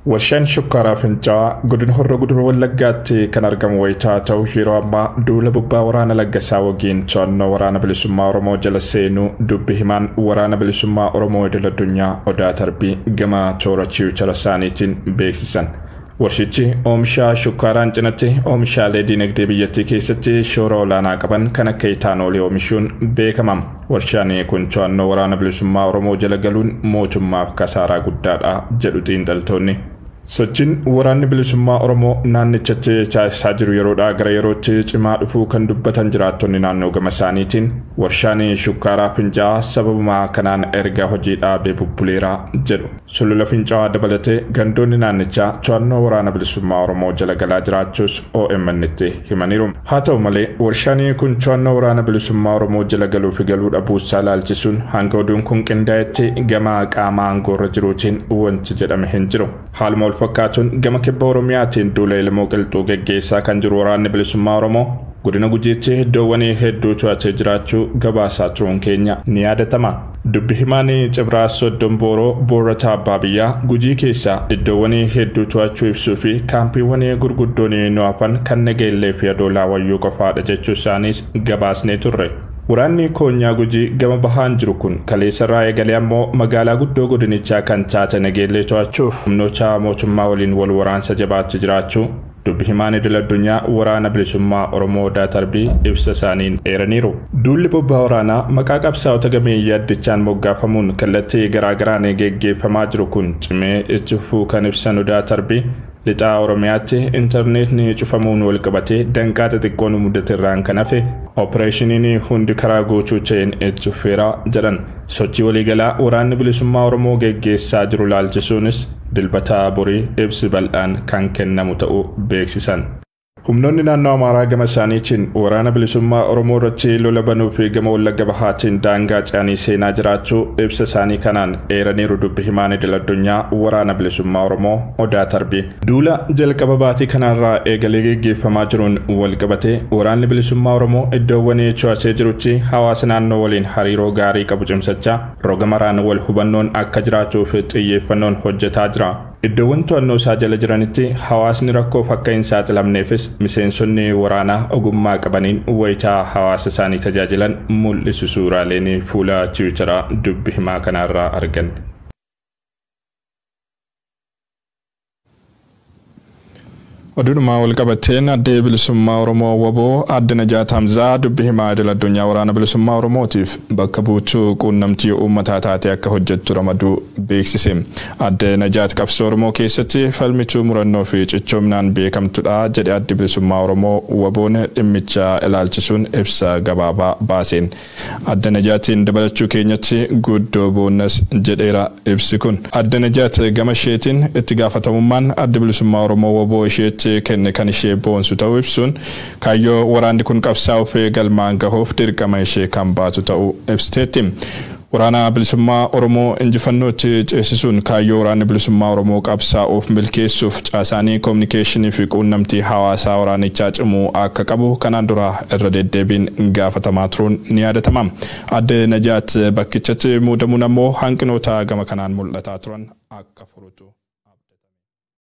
Warshaan shukkaaraa Fincaa'aa godina Horroo Guduruu Wallaggaatti kan argamu wayitaa ta'u, yeroo ammaa duula bobbaa waraana Laggasaa Wagiin to'annoo Waraana Bilisummaa Oromoo jala seenuu dubbi himaan Waraana Bilisummaa Oromoo idil addunyaa Odaa Tarbii gama toora Tiwiitara isaaniitiin beeksisan. Warshichi oomisha shukkaaraan cinatti oomishaalee diinagdee biyyattii keessatti shoora olaanaa qaban kan akka itaanoolii oomishuun beekama. Warshaan kun to'annoo Waraana Bilisummaa Oromoo jala galuun mootummaaf kasaaraa guddaadha jedhu xiinxaltoonni. Sochiin Waraanni Bilisummaa Oromoo naannichatti taasisaa jiru yeroodhaa gara yerootti cimaa dhufuu kan dubbatan jiraattonni naannoo gama isaaniitiin, warshaan shukkaaraa Fincaa'aa sababuma kanaan erga hojii dhaabee bubbuleeraa jedhu. Sulula Fincaa'aa dabalatee gandoonni naannichaa to'annoo Waraana Bilisummaa Oromoo jala galaa jiraachuus OMN'tti himaniiru. Haa ta'u malee, warshaan kun to'annoo Waraana Bilisummaa Oromoo jala galuu fi galuu dhabuusaa ilaalchisuun hanga oduun kun qindaa'etti gama qaama aangoorra jiruutiin wanti jedhame hin jiru. Haaluma wal fakkaatuun gama kibba Oromiyaatiin duula ilmoo qilxuu geggeessaa kan jiru Waraanni Bilisummaa Oromoo godina Gujiitti iddoowwan hedduu to'atee jiraachuu gabaasaa turuun keenya ni yaadatama. Dubbi himaan Cibraa Soddon Booroo Boorata Abbaa Biyyaa Gujii keessaa iddoowwan hedduu to'achuu ibsuu fi kaampiiwwan gurguddoon nu hafan kan Nageellee fi Adoolaa Wayyuu qofaadha jechuu isaaniis gabaasnee turre. Waraanni koonyaa Gujii gama bahaan jiru kun kaleessa irraa eegalee ammoo magaalaa guddoo godinichaa kan taate Nageellee to'achuuf humnoota mootummaa waliin wal waraansa jabaatti jiraachuu dubbi himaan idil addunyaa Waraana Bilisummaa Oromoo Odaa Tarbii ibsa isaaniin eeraniiru. Duulli bobbaa waraanaa maqaa qabsaa'ota gameeyyii addichaan moggaafamuun kallattii garaagaraan geggeeffamaa jiru kun cimee itti fufuu kan ibsan Odaa Tarbii, lixaa Oromiyaatti intarneetni cufamuun wal qabatee danqaa xixiqqoon mudate irraan kan hafe opereeshiniin hundi karaa guutuu ta'een itti fufeera jedhan. Sochii waliigalaa Waraanni Bilisummaa Oromoo geggeessaa jiru laalchisuunis Dilbataa borii ibsi bal'aan kan kennamu ta'uu beeksisan. Humnoonni naannoo Amaaraa gama isaaniitiin Waraana Bilisummaa Oromoo irratti lola banuu fi gama Wallagga Bahaatiin daangaa ce'anii seenaa jiraachuu ibsa isaanii kanaan eeraniiru dubbi himaan idil addunyaa Waraana Bilisummaa Oromoo Odaa Tarbii. Duula jalqaba baatii kanarraa eegalee geggeeffamaa jiruun wal qabatee Waraanni Bilisummaa Oromoo iddoowwan to'atee jirutti hawaasa naannoo waliin hariiroo gaarii qabu cimsachaa roga maraan wal hubannoon akka jiraatuuf xiyyeeffannoon hojjetaa jira. Iddoowwan to'annoo isaa jala jiranitti hawaasni rakkoof akka hin saaxilamneefis miseensonni waraanaa ogummaa qabaniin wayitaa hawaasa isaanii tajaajilan mul'isu suuraaleen fuula Tiwiitaraa dubbi himaa kanarraa argan. Oduudhumaa wal qabateen Addee Bilisummaa Oromoo WBO Aadde Najaat Hamzaa dubbi himaa idil addunyaa Waraana Bilisummaa Oromootiif bakka buutuu quunnamtii uummataa taatee akka hojjettu ramaduu beeksise. Aadde Najaat qabsoo Oromoo keessatti falmituu murannoo fi cichoominaan beekamtudha jedhe Addi Bilisummaa Oromoo WBOn dhimmicha ilaalchisuun ibsa gabaabaa baaseen. Aadde Najaatiin dabalachuu keenyatti guddoo boonnas jedheera ibsi kun. Aadde Najaat gama isheetiin itti gaafatamummaan Addi Bilisummaa Oromoo WBO isheetti kenne kan ishee boonsu ta'uu ibsuun, kaayyoo waraanni kun qabsaa'uuf galmaan gahuuf dirqama ishee kan baatu ta'uu ibsiteetti. Waraana Bilisummaa Oromoo injifannootti ceesisuun kaayyoo Waraanni Bilisummaa Oromoo qabsaa'uuf milkeessuuf caasaanii koominikeeshinii fi quunnamtii hawaasaa waraanichaa cimuu akka qabu kanaan dura irra deddeebiin gaafatamaa turuun ni yaadatama. Aadde Najaat bakkichatti muudamuun ammoo hanqinoota gama kanaan mul'ataa turan akka furutu